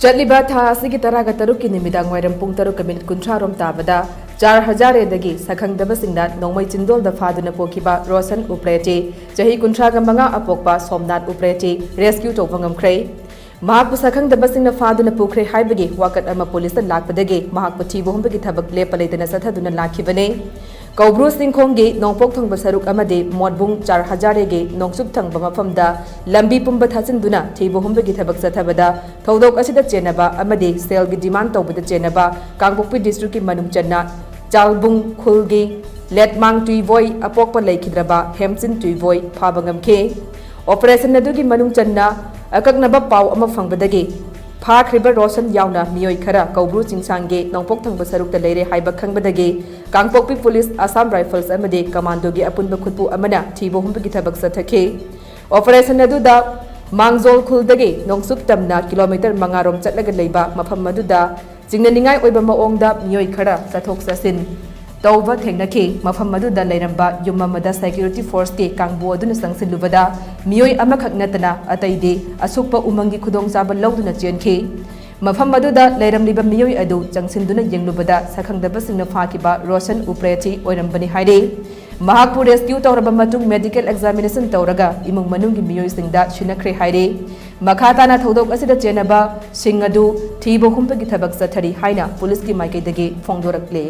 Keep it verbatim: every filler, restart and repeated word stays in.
ꯆꯠꯂꯤꯕ ꯊꯥ ꯑꯁꯤꯒꯤ ꯇꯔꯥꯒ ꯇꯔꯨꯛꯀꯤ ꯅꯨꯃꯤꯗꯥꯡ ꯋꯥꯏꯔꯝ ꯄꯨꯡ ꯇꯔꯨꯛꯀ ꯃꯤꯅꯤꯠ ꯀꯨꯟꯊ꯭ꯔꯥ ꯔꯣꯝ ꯇꯥꯕꯗ ꯆꯥꯔ ꯍꯖꯥꯔꯦꯗꯒꯤ ꯁꯛꯈꯪꯗꯕꯁꯤꯡꯅ ꯅꯣꯡꯃꯩ ꯆꯤꯟꯗꯣꯜꯗ ꯐꯥꯗꯨꯅ ꯄꯨꯈꯤꯕ ꯔꯣꯁꯟ ꯎꯄ꯭ꯔꯦꯇꯤ, ꯆꯍꯤ ꯀꯨꯟꯊ꯭ꯔꯥꯒ ꯃꯉꯥ ꯑꯄꯣꯛꯄ ꯁꯣꯝꯅꯥꯊ ꯎꯄ꯭ꯔꯦꯇꯤ, ꯔꯦꯁꯀ꯭ꯌꯨ ꯇꯧꯕ ꯉꯝꯈ꯭ꯔꯦ꯫ ꯃꯍꯥꯛꯄꯨ ꯁꯛꯈꯪꯗꯕꯁꯤꯡꯅ ꯐꯥꯗꯨꯅ ꯄꯨꯈ꯭ꯔꯦ ꯍꯥꯏꯕꯒꯤ ꯋꯥꯀꯠ ꯑꯃ ꯄꯨꯂꯤꯁꯇ ꯂꯥꯛꯄꯗꯒꯤ ꯃꯍꯥꯛꯄꯨ ꯊꯤꯕ ꯍꯨꯝꯕꯒꯤ ꯊꯕꯛ ꯂꯦꯞꯄ ꯂꯩꯇꯅ ꯆꯠꯊꯗꯨꯅ ꯂꯥꯛꯈꯤꯕꯅꯤ꯫ ꯀꯧꯕ꯭ꯔꯨ ꯆꯤꯡꯈꯣꯡꯒꯤ ꯅꯣꯡꯄꯣꯛ ꯊꯪꯕ ꯁꯔꯨꯛ ꯑꯃꯗꯤ ꯃꯣꯠꯕꯨꯡ ꯆꯥꯔ ꯍꯖꯥꯔꯦꯒꯤ ꯅꯣꯡꯆꯨꯞ ꯊꯪꯕ ꯃꯐꯝꯗ ꯂꯝꯕꯤ ꯄꯨꯝꯕ ꯊꯥꯖꯤꯟꯗꯨꯅ ꯊꯤꯕ ꯍꯨꯝꯕꯒꯤ ꯊꯕꯛ ꯆꯠꯊꯕꯗ ꯊꯧꯗꯣꯛ ꯑꯁꯤꯗ ꯆꯦꯟꯅꯕ ꯑꯃꯗꯤ ꯁꯦꯜꯒꯤ ꯗꯤꯃꯥꯟ ꯇꯧꯕꯗ ꯆꯦꯟꯅꯕ ꯀꯥꯡꯄꯣꯛꯄꯤ ꯗꯤꯁꯇ꯭ꯔꯤꯛꯀꯤ ꯃꯅꯨꯡ ꯆꯟꯅ ꯆꯥꯜꯕꯨꯡ ꯈꯨꯜꯒꯤ ꯂꯦꯠꯃꯥꯡ ꯇꯨꯏꯕꯣꯏ ꯑꯄꯣꯛꯄ ꯂꯩꯈꯤꯗ꯭ꯔꯕ ꯍꯦꯝꯆꯤꯟ ꯇꯨꯏꯕꯣꯏ ꯐꯥꯕ ꯉꯝꯈꯤ꯫ ꯑꯣꯄꯔꯦꯁꯟ ꯑꯗꯨꯒꯤ ꯃꯅꯨꯡ ꯆꯟꯅ ꯑꯀꯛꯅꯕ ꯄꯥꯎ ꯑꯃ ꯐꯪꯕꯗꯒꯤ ꯐꯥꯈ꯭ꯔꯤꯕ ꯔꯣꯁꯟ ꯌꯥꯎꯅ ꯃꯤꯑꯣꯏ ꯈꯔ ꯀꯧꯕ꯭ꯔꯨ ꯆꯤꯡꯁꯥꯡꯒꯤ ꯅꯣꯡꯄꯣꯛ ꯊꯪꯕ ꯁꯔꯨꯛꯇ ꯂꯩꯔꯦ ꯍꯥꯏꯕ ꯈꯪꯕꯗꯒꯤ ꯀꯥꯡꯄꯣꯛꯄꯤ ꯄꯨꯂꯤꯁ, ꯑꯁꯥꯝ ꯔꯥꯏꯐꯜꯁ ꯑꯃꯗꯤ ꯀꯃꯥꯟꯗꯣꯒꯤ ꯑꯄꯨꯟꯕ ꯈꯨꯠꯄꯨ ꯑꯃꯅ ꯊꯤꯕ ꯍꯨꯝꯕꯒꯤ ꯊꯕꯛ ꯆꯠꯊꯈꯤ꯫ ꯑꯣꯄꯔꯦꯁꯟ ꯑꯗꯨꯗ ꯃꯥꯡꯖꯣꯜ ꯈꯨꯜꯗꯒꯤ ꯅꯣꯡꯆꯨꯞ ꯇꯝꯅ ꯀꯤꯂꯣꯃꯤꯇꯔ ꯃꯉꯥ ꯔꯣꯝ ꯆꯠꯂꯒ ꯂꯩꯕ ꯃꯐꯝ ꯑꯗꯨꯗ ꯆꯤꯡꯅꯅꯤꯡꯉꯥꯏ ꯑꯣꯏꯕ ꯃꯑꯣꯡꯗ ꯃꯤꯑꯣꯏ ꯈꯔ ꯆꯠꯊꯣꯛ ꯆꯠꯁꯤꯟ ꯇꯧꯕ ꯊꯦꯡꯅꯈꯤ꯫ ꯃꯐꯝ ꯑꯗꯨꯗ ꯂꯩꯔꯝꯕ ꯌꯨꯝ ꯑꯃꯗ ꯁꯦꯀ꯭ꯌꯨꯔꯤꯇꯤ ꯐꯣꯔꯁꯀꯤ ꯀꯥꯡꯕꯨ ꯑꯗꯨꯅ ꯆꯪꯁꯤꯜꯂꯨꯕꯗ ꯃꯤꯑꯣꯏ ꯑꯃꯈꯛ ꯅꯠꯇꯅ ꯑꯇꯩꯗꯤ ꯑꯁꯣꯛꯄ ꯎꯃꯪꯒꯤ ꯈꯨꯗꯣꯡꯆꯥꯕ ꯂꯧꯗꯨꯅ ꯆꯦꯟꯈꯤ꯫ ꯃꯐꯝ ꯑꯗꯨꯗ ꯂꯩꯔꯝꯂꯤꯕ ꯃꯤꯑꯣꯏ ꯑꯗꯨ ꯆꯪꯁꯤꯟꯗꯨꯅ ꯌꯦꯡꯂꯨꯕꯗ ꯁꯛꯈꯪꯗꯕꯁꯤꯡꯅ ꯐꯥꯈꯤꯕ ꯔꯣꯁꯟ ꯎꯄ꯭ꯔꯦꯇꯤ ꯑꯣꯏꯔꯝꯕꯅꯤ ꯍꯥꯏꯔꯤ꯫ ꯃꯍꯥꯛꯄꯨ ꯔꯦꯁꯀ꯭ꯌꯨ ꯇꯧꯔꯕ ꯃꯇꯨꯡ ꯃꯦꯗꯤꯀꯦꯜ ꯑꯦꯛꯖꯥꯃꯤꯅꯦꯁꯟ ꯇꯧꯔꯒ ꯏꯃꯨꯡ ꯃꯅꯨꯡꯒꯤ ꯃꯤꯑꯣꯏꯁꯤꯡꯗ ꯁꯤꯟꯅꯈ꯭ꯔꯦ ꯍꯥꯏꯔꯤ꯫ ꯃꯈꯥ ꯇꯥꯅ ꯊꯧꯗꯣꯛ ꯑꯁꯤꯗ ꯆꯦꯟꯅꯕ ꯁꯤꯡ ꯑꯗꯨ ꯊꯤꯕ ꯍꯨꯝꯕꯒꯤ ꯊꯕꯛ ꯆꯠꯊꯔꯤ ꯍꯥꯏꯅ ꯄꯨꯂꯤꯁꯀꯤ ꯃꯥꯏꯀꯩꯗꯒꯤ ꯐꯣꯡꯗꯣꯔꯛꯂꯤ꯫